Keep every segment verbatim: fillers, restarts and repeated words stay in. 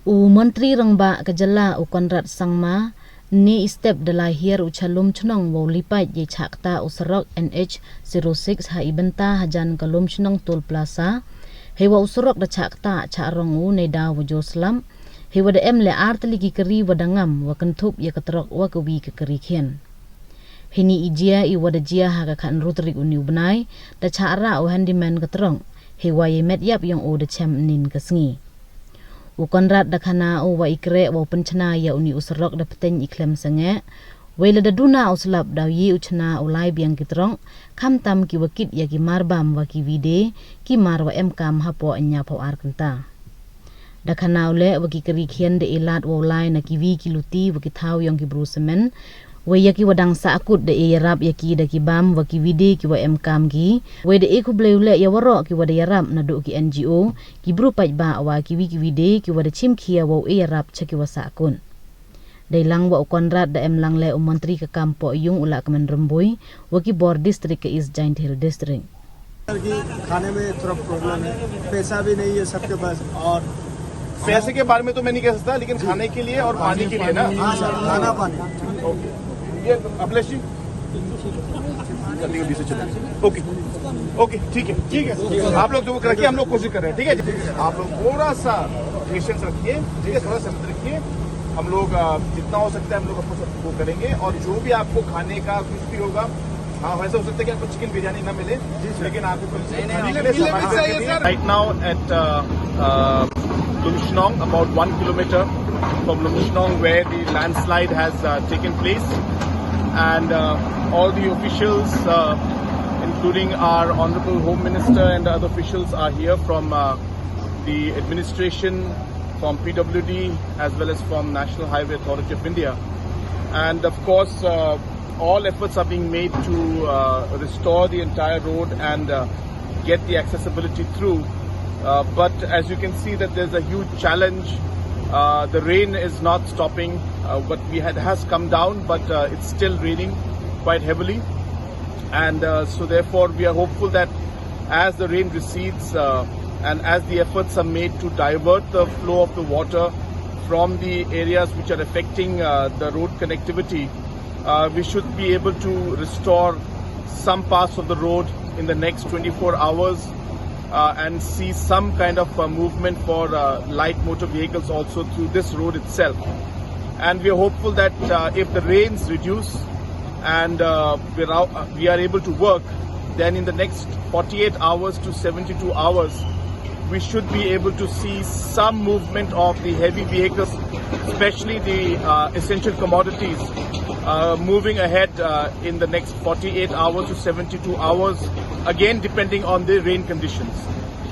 U Montri Rangbah ka jylla u Conrad Sangma, ni i step da lai hiar u cha Lumchnong wow lipait yei chah ktah u surok N H zero six ha i bynta hajan ka Lumchnong Toll Plaza, heiwa u surok da chah ktah chah rong u neidaw wa jooh slap, heiwa da em le ar tylli ki kari wa da ngam wa kynthup ya ka truck wa kawi ka kari khian. Heini i jia i wa da jia ha ka khatynru tarik uni u bnai, da chah rah u handyman ka truck, heiwa yei met yap yong u da chem nin ka sngi. U Conrad da khana u wa i kreh wow pynchna ya uni u surok da pteng i khlem sangeh, wei lada duna u slap daw ye u chna u lai biang ki truck, khamtam ki wa kit ya ki marbam wa kiwi de, ki mar wa em kam hapoh ynñiaw phaw ar kynta. Da khana u le wa ki kari khian da e lad wow lai na kiwi ki luti wa ki thaw yong ki bru semen, wei ya ki wa dang sahkut da e yarap ya ki da ki bam wa kiwi de ki wa em kam ki, wei da e khublei u le ya waroh ki wa da yarap naduh ki N G O, ki bru paidbah wa kiwi kiwi de ki wa da chimkhia wow e yarap cha ki wa sahkut. Dei lang wa u Conrad da em lang le u Montri ka kam poh yung u Lahkmen Rymbui, wa ki bor district ka East Jaintia Hills District. Sir ji, खाने में थोड़ा प्रॉब्लम है, पैसा भी नहीं है सबके पास। और पैसे के बारे में तो मैं नहीं कह सकता, लेकिन खाने के लिए और पानी के लिए ना। हाँ सर, खाना पानी। ओके, ये अभिलाष जी, जल्दी जल्दी से चले। ओके, ओके, ठीक है, ठीक है, आप लोग जो रखिए, हम लोग कोशिश कर रहे हैं, ठीक है जी। आप लोग थोड़ा सा पेशेंस रखिए, ठीक है, थोड़ा सब्र रखिए। हम लोग, अ, जितना हो सकता है हम लोग आपको सब वो करेंगे, और जो भी आपको खाने का कुछ भी होगा, हाँ, वैसे हो सकता है कि आपको चिकन बिरयानी ना मिले, लेकिन आपको कुछ खाने के लिए सामान चाहिए, sir. Right now at, uh, uh, Lumshnong, about one kilometer from Lumshnong, where the landslide has, uh, taken place, and, uh, all the officials, uh, including our Honorable Home Minister and the other officials, are here from, uh, the administration, from P W D, as well as from National Highway Authority of India. And of course, uh, all efforts are being made to, uh, restore the entire road and, uh, get the accessibility through. Uh, but as you can see that there's a huge challenge. Uh, the rain is not stopping. Uh, what we had has come down, but, uh, it's still raining quite heavily. And, uh, so therefore, we are hopeful that as the rain recedes, uh, and as the efforts are made to divert the flow of the water from the areas which are affecting, uh, the road connectivity, uh, we should be able to restore some parts of the road in the next twenty-four hours, uh, and see some kind of, uh, movement for, uh, light motor vehicles also through this road itself. And we are hopeful that, uh, if the rains reduce and, uh, we're out, uh, we are able to work, then in the next forty-eight hours to seventy-two hours, we should be able to see some movement of the heavy vehicles, especially the, uh, essential commodities, uh, moving ahead, uh, in the next forty-eight hours to seventy-two hours, again depending on the rain conditions.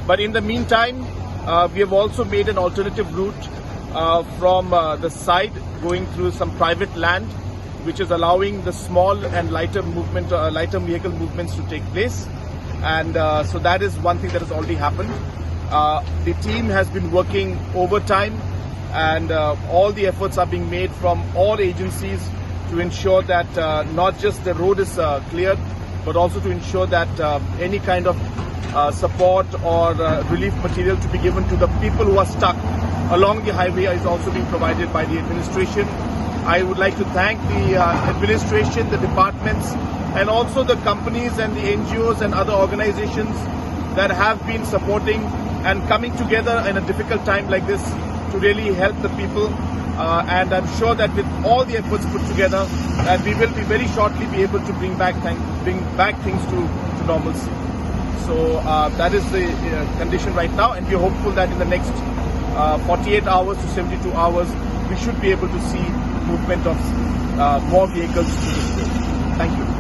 But in the meantime, uh, we have also made an alternative route, uh, from, uh, the side going through some private land, which is allowing the small and lighter movement, uh, lighter vehicle movements to take place. And, uh, so that is one thing that has already happened. Uh, the team has been working overtime, and, uh, all the efforts are being made from all agencies to ensure that, uh, not just the road is, uh, cleared, but also to ensure that, uh, any kind of, uh, support or, uh, relief material to be given to the people who are stuck along the highway is also being provided by the administration. I would like to thank the, uh, administration, the departments, and also the companies and the N G Os and other organizations that have been supporting and coming together in a difficult time like this to really help the people. Uh, and I'm sure that with all the efforts put together, that we will be very shortly be able to bring back, thank, bring back things to, to normalcy. So, uh, that is the, uh, condition right now, and we're hopeful that in the next, uh, forty-eight hours to seventy-two hours, we should be able to see movement of, uh, more vehicles to this road. Thank you.